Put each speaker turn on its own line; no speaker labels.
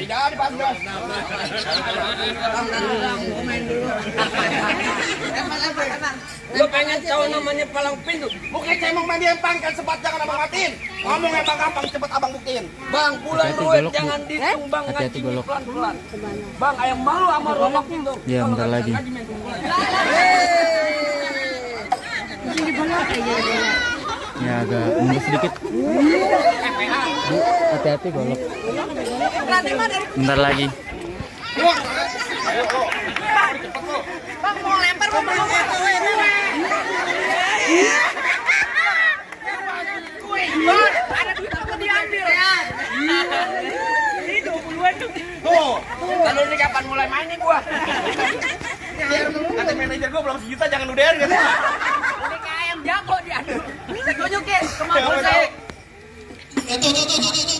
jadi Pak Bos.
Lu pengen cowok namanya palang pintu.
Bukan cemong main dia pangkat cepat jangan abang matiin. Ngomong emang gampang cepet abang buktiin.
Bang, bulan duit jangan dihitung bang, ngaji pelan-pelan. Bang, ayam malu sama robak pintu.
Ya, bentar lagi. Ya, agak mundur sedikit. Hati-hati golok. Bentar lagi.
Bang mau lempar mau ada duit apa diambil ya? Ini 20-an tuh.
Tuh.
Lalu ini kapan mulai main nih gua?
Kata manajer gua belum sejuta jangan ludahin gitu.
Ini kayak ayam jago diadu. Tunjukin kemampuan saya.
Tuh.